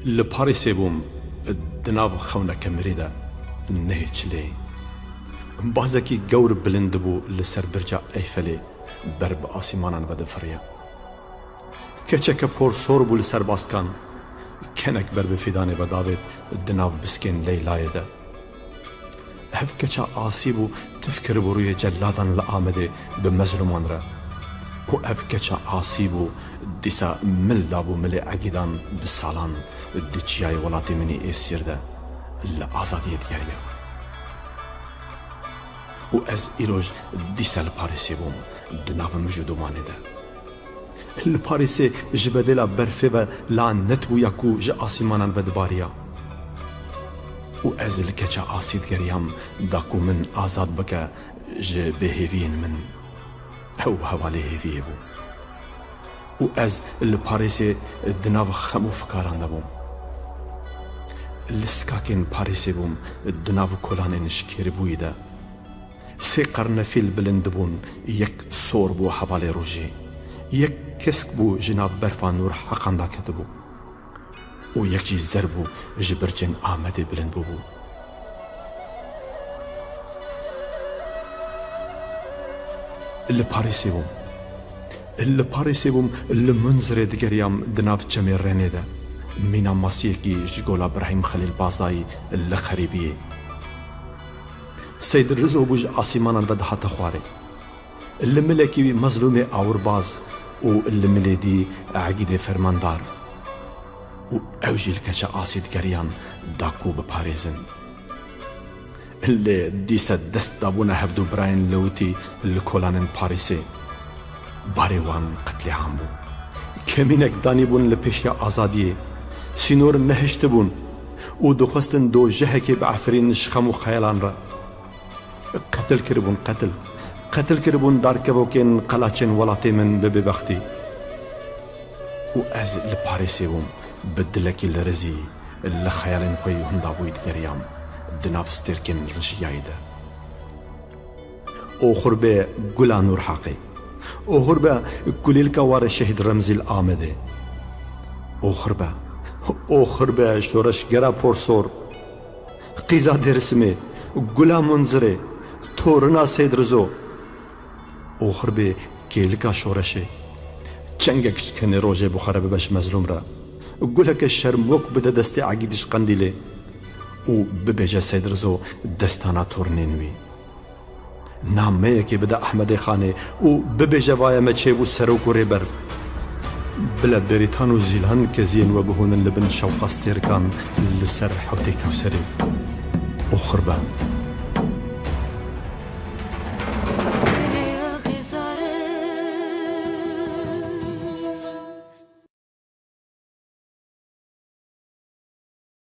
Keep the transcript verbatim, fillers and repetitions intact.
Li Parîsê bûm, di nav xewneke mirî de, nehê çilê. Bazekî gewr bilind dibû li ser birca Eyfelê, ber bi asîmanan ve difiriya. Keçeke porsor bû li ser baskan, kenek ber bi fîdanê ve davêt di nav biskên Leylayê de. Ev keça asî bû, tif kiribû rûyê celadan li Amedê bi mezlûman re. Û ev keça asî bû, dîsa mil dabû milê egîdan bi salan di çiyayê welatê min ê êsiyir de li azadiyê digeriya. Û ez îroj dîsa li Parîsê bûm, di nav mij û domanê de. Li Parîsê ji bedêla berfê ve la net bûya ku ji asîmanan ve dibariya. Û ez li keça asî digeriyam, da ku min azad bike ji bêhêviyên min. Ew hevalê hêviyê bû. Û ez li Parîsê di nav xem û fikaran de bûm. Li sikakên Parîsê bûm, di nav kolanên ji kêribûyî de. Sê qernefîl bilind dibûn, yek sor bû hevalê rojê, yek kesk bû ji nav berfa Nûr Heqan daketibû û yek jî zer bû ji bircên Amedê bilind bûbû. Li Parîsê bûm. Li Parîsê bûm, li Munzirê digeriyam di nav çemê Renê de. Mîna masiyekî ji gola Birahîm Xelîl Bazayî li xerîbiyê. Seyd Rizo bû ji asîmanan ve dihate xwarê. Li milekî wî mezlûmê awirbaz û li milê dî egîdê fermandar. Û ew jî li keça asî digeriyan da ku biparêzin. Lê dîsa dest dabûne hevdu birayên lewitî li kolanên Parîsê. Barê wan qetlîam bû. Kemînek danîbûn li pêşiya azadiyê. Sînor nehiştibûn û dixwestin dojehekê biefirînin ji xem û xeyalan re. Qetil kiribûn, qetil. Qetil kiribûn darkevokên qelaçên welatê min bi bêbextî. Û ez li Parîsê bûm, bi dilekî li rizî, li xeyalên xwe yê hundabûyî digeriyam, di nav stêrkên rijiyayî de. Oxir be gula Nûrheqê. Oxir be kulîlka warê şehîd Remzî li Amedê. Oxir be, oxir be şoreşgera porsor. Qîza Dêrsimê, gula Munzirê, torina Seyd Rizo. Oxir bê kêlika şoreşê. Çengek ji kenê rojê bi xwe re bibe ji mezlûm re. Guleke şermok bide destê Egîdî ji Qendîlê. Û bibêje Seyd Rizo destana tornên wî. Nameyekê bide Ehmedê Xanê û bibêje vaye me çêbû serok û rêber. Bila Bêrîtan û Zîlan keziyên we bihûnin li bin şewqa stêrkan li ser hewtê Kewserê. Oxir be.